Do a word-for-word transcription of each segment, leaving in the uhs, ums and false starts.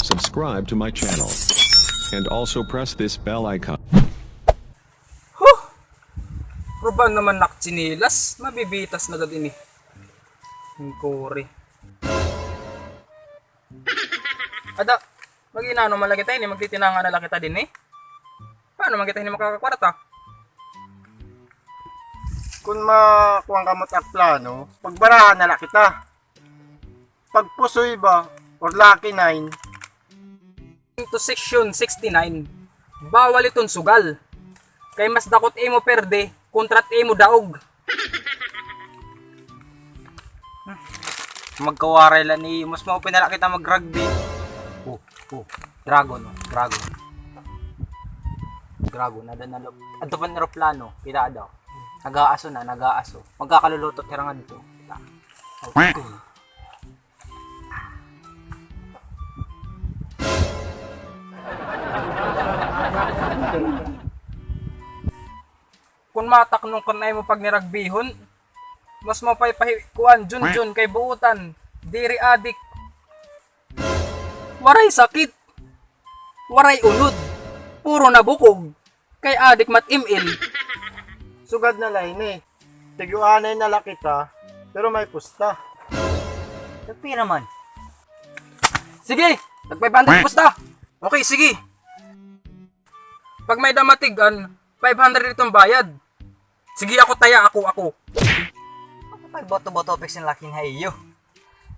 Subscribe to my channel. And also press this bell icon. Huh! Ruban naman nak tsinelas, mabibitas na gad ini. Hingkuri. Ada, mag-inano man la kita ini, magtitinanga na la kita dinhi. Paano man kita ini makakakwarta? Kun makuan kamo it ak plano, pagbarahan na la kita. Pagpusoy ba or Lucky Nine? Into section sixty-nine, bawal iton sugal. Kay mas dako it imo perde kontra it imo daog. Magkawaray la ni, mas maupay na la kita mag-rugby. Oh, oh, dragon, oh, dragon. Dragon, ada na lo-, adto pa an eroplano, kita daw. Nag-aaso na, nag-aaso. Magkakaluluto it hirangan ko. Kita. Oh, kun mataknong ka na imo pagniragbihon, mas maupay pa hi kuan, Junjun, kay buotan, diri adik. Waray sakit, waray unod, puro nabukog. Kay adik mat M L. Sugad na la ini. Tiguanay na la kita, pero may pusta. Tagpira man? Sige, tag five hundred pusta. Okay, sige. Pag may damatig-an, five hundred iton bayad. Sige, ako taya, ako, ako. Pagboto-boto, fix an lakin ha iyo.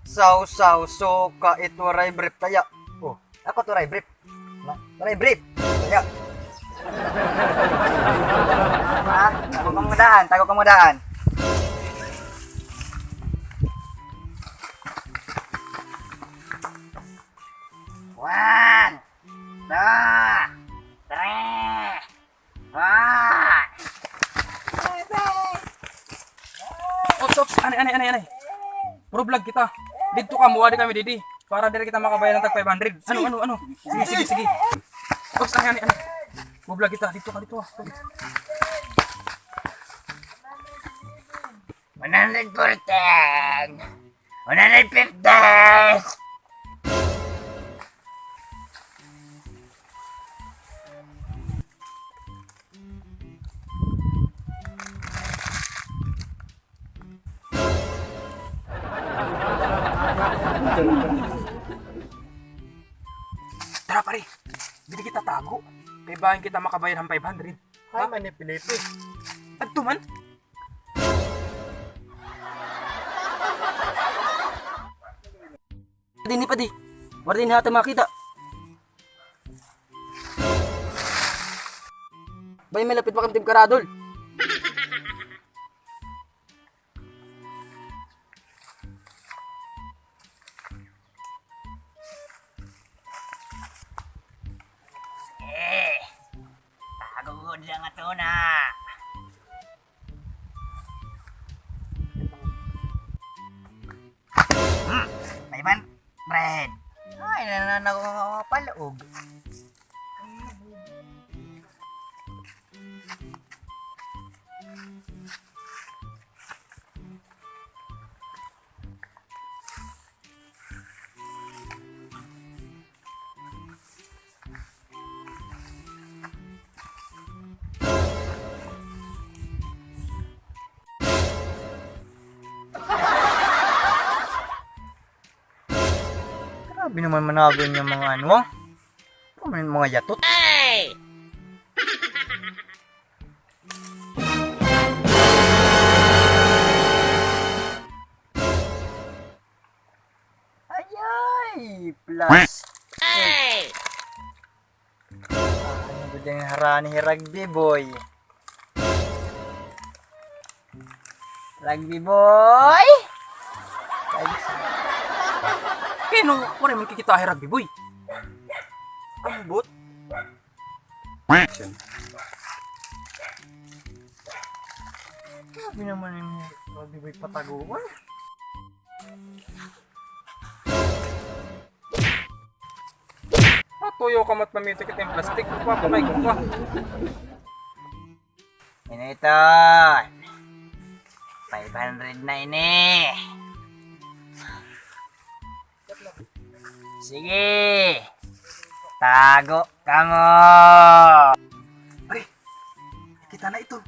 Sawsaw, suka, it waray brief taya. Oh, ako it waray brief. Na, waray brief. Taya. Ah, tago kamo daan, tago kamo daan. One, two, three. Ah! Ops, ops, anay, anay, anay, anay. Pro vlog kita. Didto kamo, adi kami didi. Para diri kita makabayad han tag five hundred. Ano, ano, ano? Sige, sige, sige. Ops, anay, anay, anay. Pro vlog kita. Didto ka, didto ka. One hundred forty. One hundred fifty. Tara, pare. Didi kita tago. Kay bangin kita makabayad han five hundred. Hay, manipilipis. Adto man. Dinhi pa di. Waray dinhi ata makita. Bay, may lapit pa kami tib karadol. Eh, tago gud la nga tuna. Hmm, may man, bread. Ay, nananakong ako nga palog. Grabe naman managon nga mga ano, ah. Ano man mga yatot? Ayay! Plastic! Ah, ano ba dyan harani hi Rugby Boy? Rugby Boy! Kay no, waray man kikita hi Rugby Boy. Ambot. Action. Grabe naman ini Rugby Boy pataguan. At Tuyo ka mat mamita kita hin plastic. Papakay ko ka. Ini ito. Five hundred na ini. Sige. Tago kamo. Pre, kita na ito.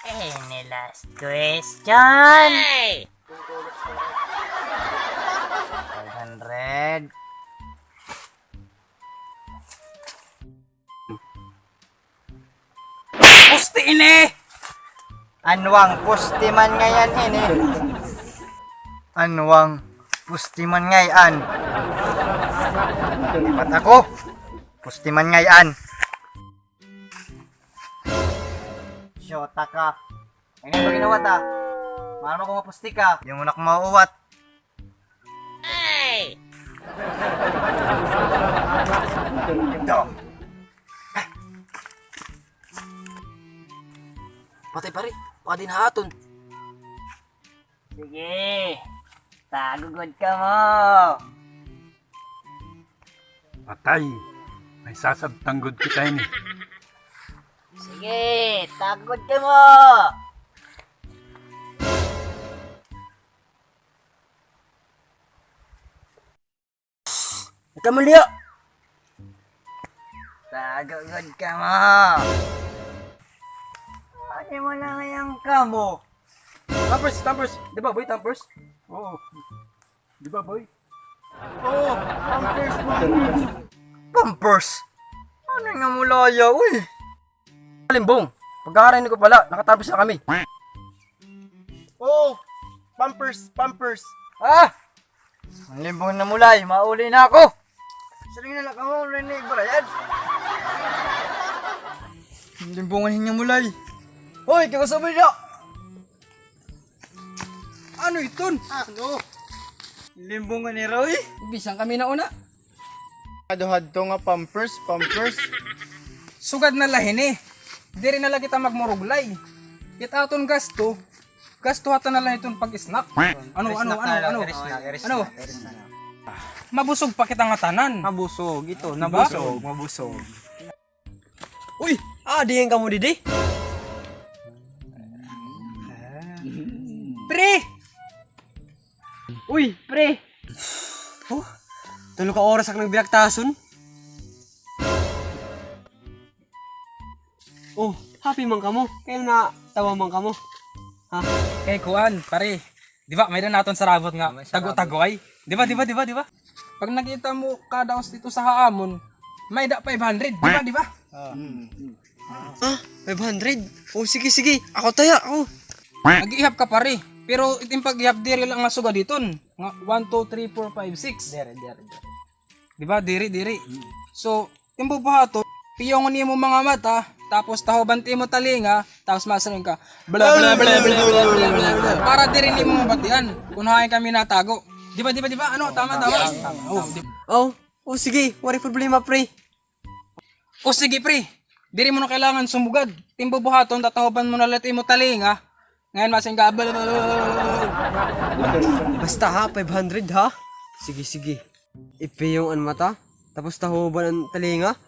Any last question? Five hundred. Pusti ini! Anwang pusti man ngay-an ini. Anwang pusti man ngay-an. Lipat ako. Pusti man ngay-an. Shota ka. Ini ba ginawat, ah? Mahal mo kung mapusti ka. Yung anak mauuwat. Ito. Patay, pare. Baka din ha aton. Sige. Tago gud kamo. Patay. May sasabtang gud kita ini. Sige. Tago gud kamo. Ikaw mo, Leo. Tago gud kamo. Ano mo na ngayon kamo? Pampers, Pampers. Di ba, boy, Pampers? Oo. Di ba, boy? Oo, Pampers, Pampers. Pampers? Ano nga mulaya, uy? Limbong, pagkakarinig ko pala, naka-Pampers na kami. Oo, Pampers, Pampers. Ah! An limbong nga mulay, mauli na ako. Siring na la kamo, uli na igbarayad. An limbong nga mulay. Hoy, kay kasabay na. Ano iton? Ano? Limbong nga ni Roy. Bisan kami na una. Ado hadto nga Pampers, Pampers. Sugad na la hini. Diri na la kita magmuruglay. It aton gasto, gasto hata na la iton pag-snack. Ano, ano, ano, ano? Ano? Mabusog pa kita ngatanan. Mabusog, ito, diba? Mabusog, mabusog. Uy, ah, diin kamo didi? Pre! Uy, pre! Oh, tulo ka oras ak nagbiraktason. Oh, happy man kamo. Kay natawa man kamo. Ha? Kay kuan, pare. Di ba, may-ada naton sarabot nga tago-tago ay. Di ba, di ba, di ba, di ba? Pag nakita mo kada os dito sa haamon, may-ada five hundred, di ba, di ba? Ah, five hundred? Oh, sige, sige. Ako taya, ako. Nag-ihap ka, pare. Pero itin pag-ihap diri lang nga sugad iton. Nga one, two, three, four, five, six. Diri, diri, diri. Di ba? Diri, diri. So, timbo buhaton, piyongon nimo mga mata, tapos tahoban nimo talinga, tapos masiring ka, bla, bla, bla. Para diri nimo mabatian kun hain kami natago. Di ba, di ba, di ba? Ano, tama, tama. Oh, di ba? Oh, oh, sige, waray problema, pre. O sige, pre. Diri mo na kailangan sumugad. Timbo buhaton, tatahoban mo na la it imo talinga. Ngayon, masing ka. Basta ha, five hundred ha. Sige, sige. Ipiyong an mata, tapos tahoban an talinga.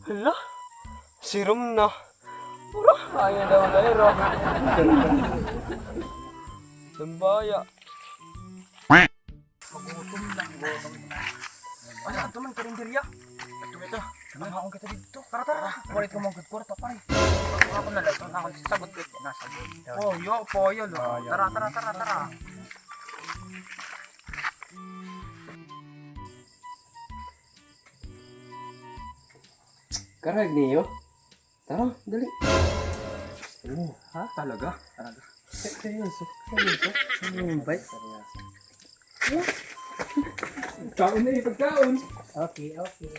Hala, sirom na. Pura, ayaw daw na, iro. Tambaya. Magutom na, gutom na. Ay, ato man, karinderya. Ato kita. Nangaon kita dito. Tara, tara. Wala ito mong kwarta, pare. Ako na lang, ako na lang. Sagot ko, nasagot. Oh, yo, po, yo, lo. Tara, tara, tara, tara. Karag niyo? Tara, dali. Oh, ha? Talaga? Talaga. Se-, seryoso? Seryoso? Ano yung bike? Seryoso. Pagkaon na eh, pagkaon. Okay, okay.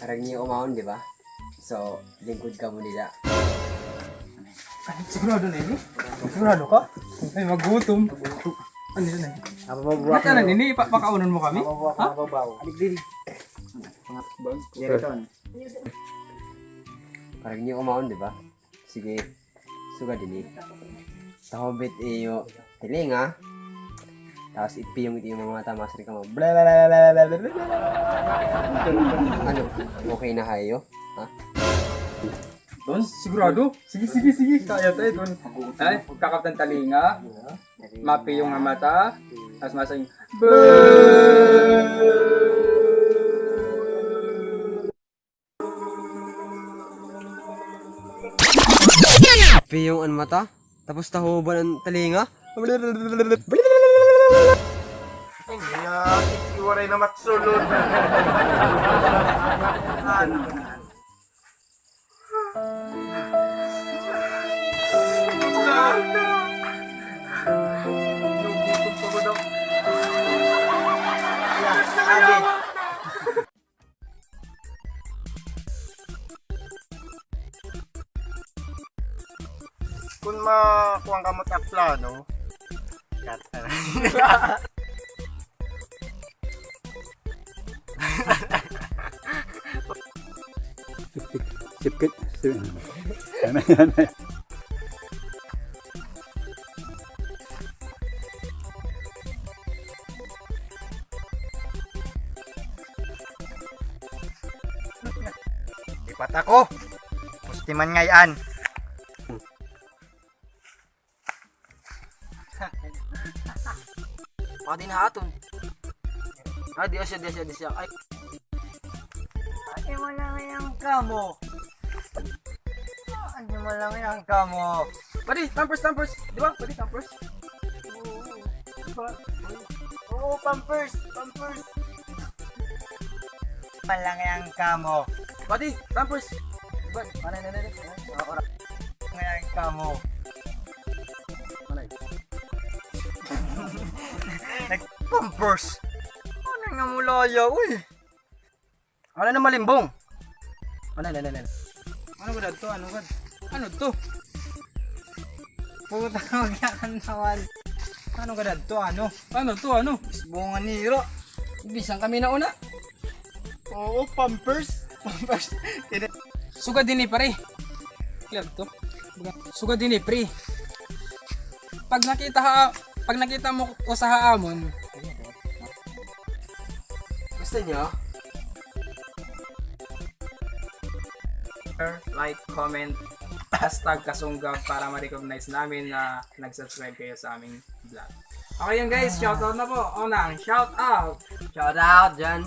Karag niyo umahon, di ba? So, lingkod kamo nila. Sigurado na ini? Sigurado ka? Ay, magutom. Ano yun eh? Ba't ano ini? Pa pakaunon mo kami? Ha? Alig diri. Diri ton. Parang niyo umaon, di ba? Sige. Sugad ini. Tahubit iyo tilinga. Tapos ipiyong it iyo mga mata, masri ka mo. Ano? Okay na kayo? Ha? Don, sigurado? Sige, sige, sige. Kaya tayo, Don. Ay, kakaptan talinga. Mapiyong nga mata. Tapos masing, piyong an mata, tapos tahuban an talinga. Ay, ya, waray na matsulod. Ano? Kun makuha kamo it ak plano, cut na. Sipkit, sipkit, sipkit. Ano yan? Lipat ako. Pustiman ngay-an. Pati na aton. Ay, di siya, di siya, di siya. Ay. Ay, wala nga yung kamo. Ano mo lang yan, kamo? Pwede, Pampers, Pampers. Di ba? Pwede, Pampers. Oo, di ba? Oo, Pampers, Pampers. Malang yan, kamo. Pwede, Pampers. Di ba? Ano, ano, ano, ano? Mga oras. Malang yan, kamo. Ano? Nag-Pampers. Ano nga mulaya, uy? Ano na malimbong? Ano, ano, ano, ano? Ano ka dadto? Ano ka? Ano to? Puta, magyakan naman. Ano ka dadto? Ano? Ano to? Ano? Isbungan nira. Bisan kami na una. Oo, Pampers. Pampers. Kaya sugad dinhi, pare. Clear to. Sugad dinhi, pre. Pag nakita ha, pag nakita mo usa ha amon, gusto niyo? Like, comment, hashtag Kasunggab para ma-recognize namin na nag-subscribe kayo sa aming vlog. Okay yun, guys, shoutout na po. Unang shoutout. Shoutout dyan.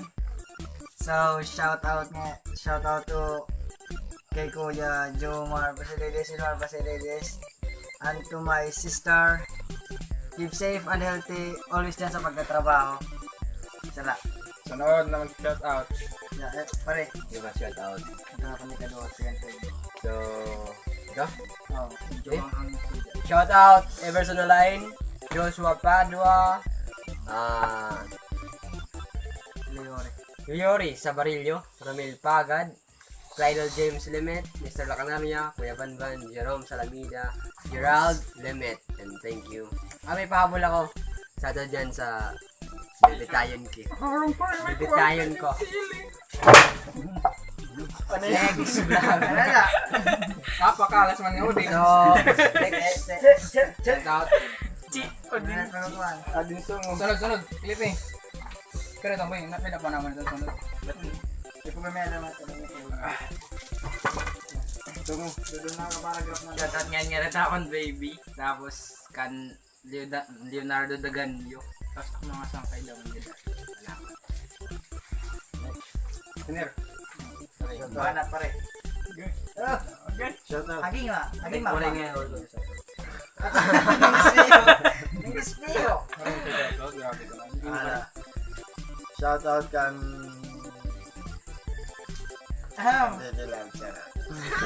So, shoutout nga, shoutout to kay Kuya Jomar Basilides, Jomar Basilides, and to my sister. Keep safe and healthy always dyan sa pagtatrabaho. Sala. Sunod naman, shout out. Yeah, eh, pare. Di ba, shout out? Ito na kami kaduha sa yan. So, ito? Oh, medyo Eh? ang, ang Shout out, Everson Alain, Joshua Padua, ah, Leore. Leore Sabarillo, Romel Pagad, Clydo James Lemet, Mister Lacanaria, Kuya Banban, Jerome Salamida, Gerald Lemet, and thank you. Ah, may pahabol ako. Sa ato dyan sa bibitayon ki. Bibitayon ko. Ano yan? Next vlog. Ano na? Kapakalas man nga, udi. So, next. Shout out. Chi, udi. Adin sungo. Sunod, sunod. Clip eh. Pero ito, boy, napila pa naman ito, sunod. Ito pa may alamat. Ito mo. Doon na ang paragraph na. Shout out nga nga rin akong baby. Tapos, kan Leoda-, Leonardo Daganio. Tapos ako mga sangkay daw nila. Salamat. Senior. Pare, mana, pare. Ah, okay. Shout out. Aging ma, aging ma. Wala nga, wala. English niyo. English niyo. Grabe ka lang. Ah, shout out kan Ahem. Hindi, hindi lang, charot.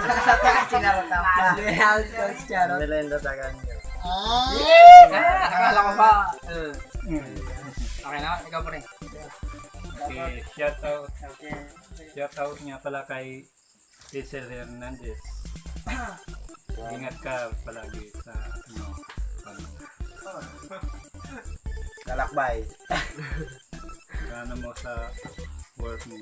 Charot, charot. Hindi lang, hindi lang, charot. Melinda Taganyo. Ah! Ah, akala ko ba? Eh. Okay na, ikaw pa rin. Okay, shout out. Okay. Shout out nga pala kay Cesar Hernandez. Ingat ka palagi sa, ano, pag- Lalakbay. Sana mo sa work mo.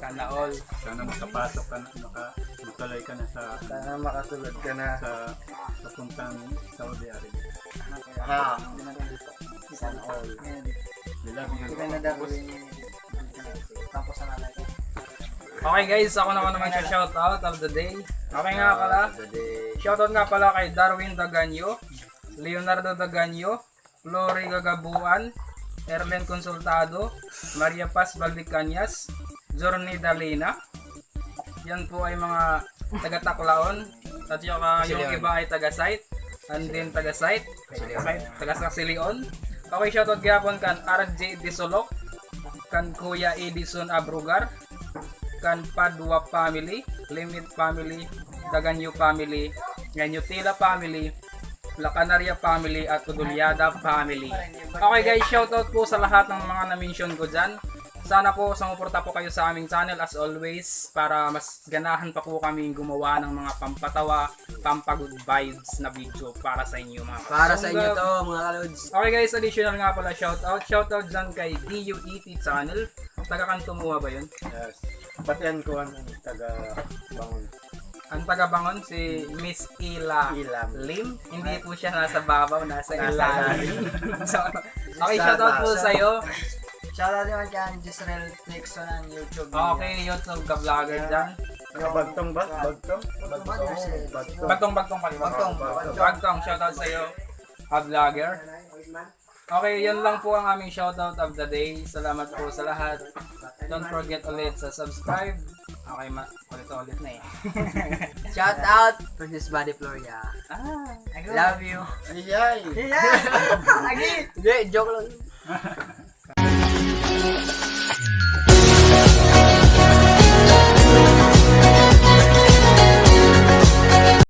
Sana all. Sana makapasok ka na, maka-, matuloy ka na sa, sana makasulod ka na sa papuntang Saudi Arabia. Ha. Sana all. We love you. Tapos ang alay. Okay guys, ako naman naman siya shout out of the day. Okay nga pala. Of the day. Shout out nga pala kay Darwin Daganyo, Leonardo Daganyo, Flory Gagabuan, Erlen Consultado, Maria Paz Valdecanias, Journey Dalina. Yan po ay mga taga Taclaon. At saka yung iba ay taga Site. And then taga Site. Taga Site. Taga Site, Silion. Okay, shoutout gyapon kan R J Disolok, kan Kuya Edison Abrugar, kan Padua family, Limit family, Daganyo family, Nganyutila family, La Canaria family, at Udulyada family. Okay guys, shoutout po sa lahat ng mga na-mention ko dyan. Sana po sumuporta po kayo sa aming channel as always para mas ganahan pa po kaming gumawa ng mga pampatawa, pampa-good vibes na video para sa inyo, mga kasungga. Para sa inyo to, mga kalods. Okay guys, additional nga pala shoutout. Shoutout dyan kay D U E T Channel. Taga Cantumuha ba yun? Yes. Pati yan kuwan, ano, taga Bangon. Ang taga Bangon, si Miss Ila Ila Lim. Hindi po siya nasa babaw, nasa ilalim. So, okay, shoutout po sa'yo. Shoutout naman kay Jezreel Nixon ang YouTube niya. Okay, YouTube ka vlogger dyan. Bagtong ba? Bagtong? Bagtong, bagtong pala. Bagtong, bagtong. Bagtong, shoutout sa'yo. A vlogger. Okay, yun lang po ang aming shoutout of the day. Salamat po sa lahat. Don't forget ulit sa subscribe. Okay, ma-, ulit-ulit na eh. Shout out, Princess Body Floria. Ah, love you. Ayay. Ayay. Agi. Hindi, joke lang.